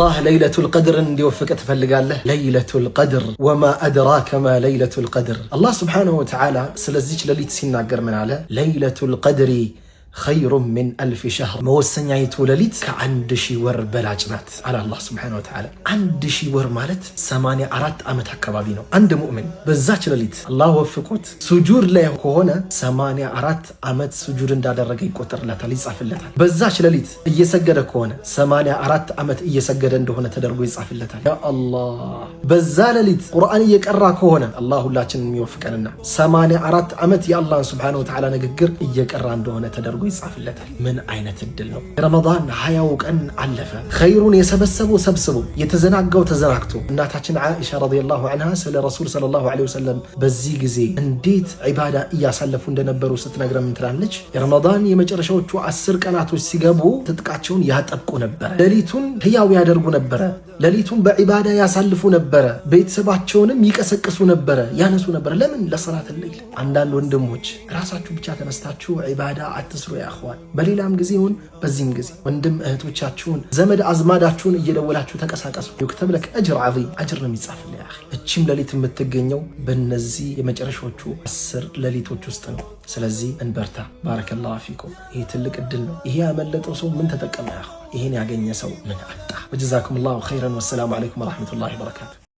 አላህ ለይለቱል ቀድርን እንዲወፍቅ ትፈልጋለህ? ለይለቱል ቀድር وما أدراك ما ليلة القدر። አላህ سبحانه وتعالى ስለዚች ሌሊት ሲናገር ምን አለ? ليلة القدر خير من ألف شهر፣ መወሰኛይቱ ሌሊት ከ1000 ወር በላጭ ናት አለ አላህ سبحانه وتعالى። 1000 ወር ማለት 84 ዓመት አካባቢ ነው። አንድ ሙእሚን በዛች ሌሊት አላህ ወፍቆት ሱጁድ ላይ ከሆነ 84 ዓመት ሱጁድ እንዳደረገ ይቆጠርለታል፣ ይጻፍለታል። በዛች ሌሊት እየሰገደ ከሆነ 84 ዓመት እየሰገደ እንደሆነ ተደርጎ ይጻፍለታል። ያ አላህ፣ በዛ ሌሊት ቁርአን እየቀራ ከሆነ፣ አላህ ሁላችንን የሚወፍቀንና፣ 84 ዓመት የአላህን سبحانه وتعالى ንግግር እየቀራ እንደሆነ ተደርጎ ይጻፍለታል። ምን አይነት እድል ነው! ረመዳን 20ው ቀን አለፈ። ኸይሩን የሰበሰበው ሰብስቦ፣ የተዘናጋው ተዘናግቶ። እናታችን ዓኢሻ رضي الله عنها ስለ ረሱል صلى الله عليه وسلم በዚህ ጊዜ እንዴት ዒባዳ እያሳለፉ እንደነበሩ ስትነግረን ምን ትላለች? የረመዳን የመጨረሻዎቹ 10 ቀናቶች ሲገቡ ትጥቃቸውን ያጠብቁ ነበረ። ሌሊቱን ህያው ያደርጉ ነበረ። ሌሊቱን በዒባዳ ያሳልፉ ነበረ። ቤተሰባቸውንም ይቀሰቅሱ ነበረ፣ ያነሱ ነበረ። ለምን? ለ صلاة الليل። አንዳንድ ወንድሞች ራሳችሁ ብቻ ተነስታችሁ ዒባዳ አትስሩ። يا إخوان፣ በሌላም ጊዜ ይሁን በዚህም ጊዜ ወንድም እህቶቻችሁን፣ ዘመድ አዝማዳችሁን እየደወላችሁ ተቀሳቀሱ። يكتب لك أجر عظيم፣ አጅር ነው የሚጻፍልህ። يا أخي፣ እቺም ሌሊት የምትገኘው በእነዚህ የመጨረሻዎቹ 10 ሌሊቶች ውስጥ ነው። ስለዚህ እንበርታ። بارك الله فيكم። ይህ ትልቅ እድል ነው። ይሄ ያመለጠው ሰው ምን ተጠቀመ? يا إخوان፣ ይሄን ያገኘ ሰው ምን አጣ? وجزاكم الله خيرا والسلام عليكم ورحمة الله وبركاته።